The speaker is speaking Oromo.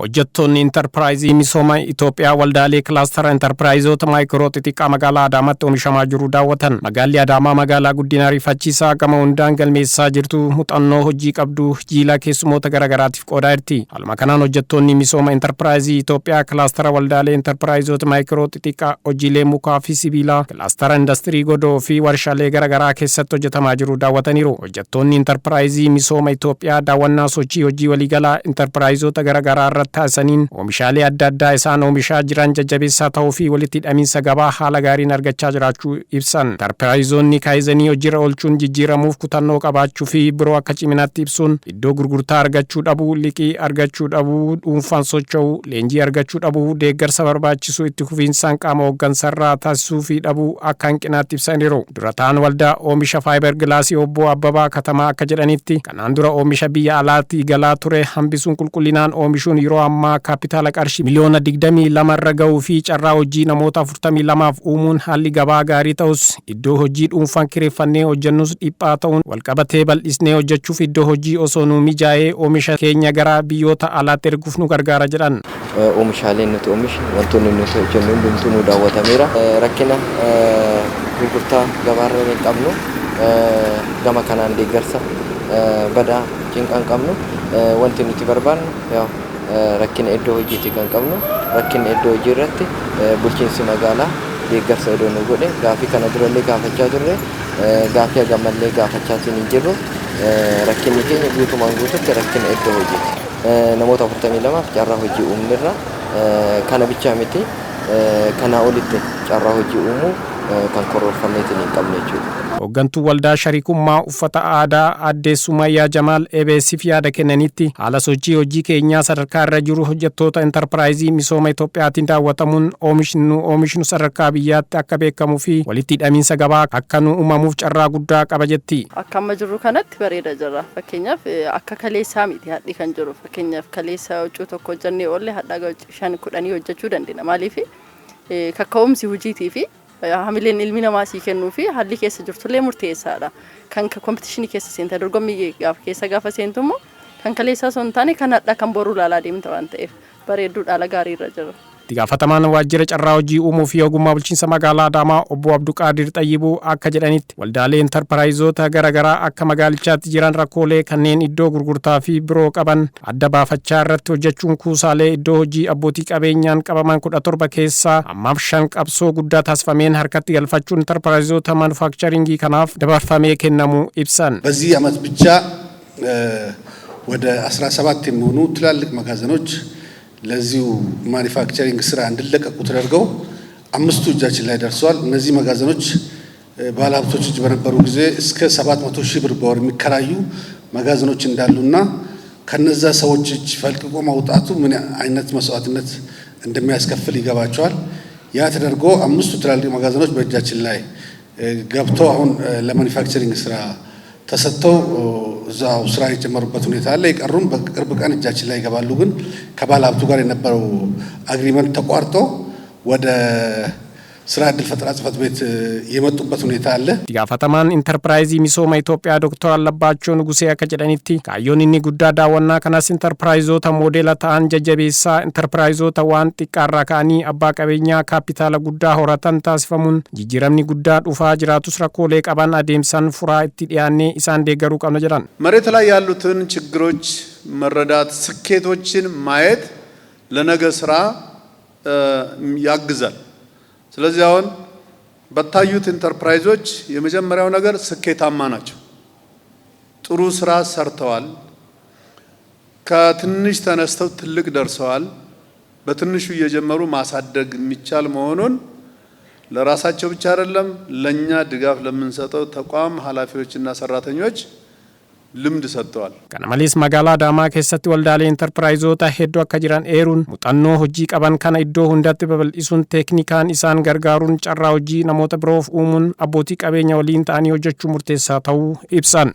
Hojjettoonni Intarpiraayizii Misooma Itoophiyaa waldaalee kilaastara intarpiraayizoota maayikiroo xixiqqaa magaalaa Adaamaatti oomishamaa jiru daawwatan. Magaalli Adaamaa magaalaa guddina ariifachiisaa gama hundaan galmeessaa jirtu muuxannoo hojii qabdu jiilaa keessumoota garaagaraatiif qoodaa jirti. Haaluma kanaan hojjettoonni Misooma Intarpiraayizii Itoophiyaa kilaastara waldaalee intarpiraayizoota maayikiroo xixiqqaa hojiilee mukaa fi sibiilaa, kilaastara indastirii godoo fi warshaalee garaagaraa keessatti hojjetamaa jiru daawwataniiru. Hojjettoonni Intarpiraayizii Misooma Itoophiyaa daawwannaa sochii hojii waliigalaa intarpiraayizoota garaagaraa irratti taasisaniin oomishaalee adda addaa isaan oomishaa jiran jajjabeessaa ta'uu fi walitti hidhamiinsa gabaa haala gaariin argachaa jiraachuu ibsan. Intarpiraayizoonni kaayizanii hojiirra oolchuun jijjiiramuuf kutannoo qabaachuu fi biroo akka ciminaatti ibsuun iddoo gurgurtaa argachuu dhabuu, liqii argachuu dhabuu, dhuunfaan socho'uu, leenjii argachuu dhabuu, deeggarsa barbaachisu itti fufiinsaan qaama hooggansarraa taasisuu fi dhabuu akka hanqinaatti ibsaniiru. Dura ta'an waldaa oomisha faayibar gilaasii obbo Abbabaa Katamaa akka jedhanitti, kanaan dura oomisha biyya alaatti galaa ture hambisuun qulqullinaan oomishuun yeroo ammaa kaapitaala qarshii miliyoona 22 irra ga'uu fi carraa hojii namoota 42f uumuun haalli gabaa gaarii ta'us, iddoo hojii dhuunfaan kireeffannee hojjennus dhiphaa ta'uun walqabatee bal'isnee hojjechuuf iddoo hojii osoo nu mijaa'ee oomisha keenya gara biyyoota alaatti erguuf nu gargaara jedhan. Oomishaaleen nuti oomishnu, wantoonni nuti hojjennu hundumtuu nu daawwatameera. Rakkina gurgurtaa gabaarra hin qabnu, gama kanaan deeggarsa badaa cinqaa hin qabnu. Wanti nuti barbaannu rakkina iddoo hojiiti kan qabnu. Rakkinni iddoo hojii irratti bulchiinsi magaalaa deeggarsa odoo nu godhe. Gaafii kana durallee gaafachaa turre, gaafii hagammallee gaafachaatiin hin jirru. Rakkinni keenya guutumaan guututti rakkina iddoo hojiiti. Namoota 42f carraa hojii uumnerra. Kana bichaa miti, kanaa olitti carraa hojii uumuu kan karoorfanneetiin hin qabne jechuudha. Hooggantuu waldaa shariikummaa uffata aadaa aadde Sumayyaa Jamaal EBS'if yaada kennanitti, haala sochii hojii keenyaa sadarkaa irra jiru hojjettoota intarpiraayizii Misooma Itoophiyaatiin daawwatamuun oomishni nu oomishnu sadarkaa biyyaatti akka beekamuu fi walitti hidhamiinsa gabaa akka nu uumamuuf carraa guddaa qaba jetti. Akka amma jirru kanatti bareeda jirra. Fakkeenyaaf, akka kaleessaa miti hadhi kan jiru. Fakkeenyaaf, kaleessa huccuu tokko hojjannee oolle, hadhaa shan kudhanii hojjechuu dandeenya. Maaliif? Kakka'umsi hojiitii fi hamileen ilmi namaa sii kennuu fi haalli keessa jirtullee murteessaadha. Kan competition keessa seenta, dorgommii gaafa keessa gaafa seentu immoo kan kaleessaa osoo hin taane kan hadhaa kan boruu ilaalaa deemta waan ta'eef bareedduu dhaala gaarii irra jira. Itti gaafatamaan waajjira carraa hojii uumuu fi ogummaa bulchiinsa magaalaa Adaamaa obbo Abduqaadir Xayyibuu akka jedhanitti, waldaalee intarpiraayizoota garaagaraa akka magaalichaatti jiran rakkoolee kanneen iddoo gurgurtaa fi biroo qaban adda baafachaa irratti hojjechuun kuusaalee iddoo hojii abbootii qabeenyaan qabaman 17 keessaa ammaaf shan qabsoo guddaa taasifameen harkatti galfachuun intarpiraayizoota manufaakcharingii kanaaf dabarfamee kennamuu ibsan. በዚህ ዓመት ብቻ ወደ 17 የሚሆኑ ትላልቅ መጋዘኖች ለዚሁ ማኒፋክቸሪንግ ስራ እንዲለቀቁ ተደርገው አምስቱ እጃችን ላይ ደርሰዋል። እነዚህ መጋዘኖች ባለሀብቶች እጅ በነበሩ ጊዜ እስከ 700 ሺህ ብር በወር የሚከራዩ መጋዘኖች እንዳሉና ከነዛ ሰዎች እጅ ፈልቅቆ ማውጣቱ ምን አይነት መስዋዕትነት እንደሚያስከፍል ይገባቸዋል። ያ ተደርጎ አምስቱ ትላልቅ መጋዘኖች በእጃችን ላይ ገብተው አሁን ለማኒፋክቸሪንግ ስራ ተሰጥተው እዛው ስራ የጀመሩበት ሁኔታ አለ። የቀሩም በቅርብ ቀን እጃችን ላይ ይገባሉ። ግን ከባለ ሀብቱ ጋር የነበረው agreement ተቋርጦ ወደ ስራ ዕድል ፈጠራ ጽሕፈት ቤት የመጡበት ሁኔታ አለ። Itti gaafatamaan intarpiraayizii Misooma Itoophiyaa Dr. Allabaachoo Nugusee akka jedhanitti, kaayyoon inni guddaa daawwannaa kanas intarpiraayizoota moodeela ta'an jajjabeessaa intarpiraayizoota waan xiqqaarraa ka'anii abbaa qabeenyaa kaapitaala guddaa horatan taasifamuun jijjiiramni guddaa dhufaa jiraatus rakkoolee qaban adeemsan furaa itti dhiyaannee isaan deeggaruu qabna jedhan. መሬት ላይ ያሉትን ችግሮች መረዳት፣ ስኬቶችን ማየት ለነገ ስራ ያግዛል። ስለዚህ አሁን በታዩት ኢንተርፕራይዞች የመጀመሪያው ነገር ስኬታማ ናቸው። ጥሩ ስራ ሰርተዋል። ከትንሽ ተነስተው ትልቅ ደርሰዋል። በትንሹ እየጀመሩ ማሳደግ የሚቻል መሆኑን ለራሳቸው ብቻ አይደለም፣ ለእኛ ድጋፍ ለምንሰጠው ተቋም ኃላፊዎችና ሰራተኞች ልምድ ሰጥተዋል። Kana malees magaalaa Adaamaa keessatti waldaalee intarpiraayizoota hedduu akka jiran eeruun, muuxannoo hojii qaban kana iddoo hundatti babal'isuun teeknikaan isaan gargaaruun carraa hojii namoota biroof uumuun abbootii qabeenya waliin ta'anii hojjechuu murteessaa ta'uu ibsan.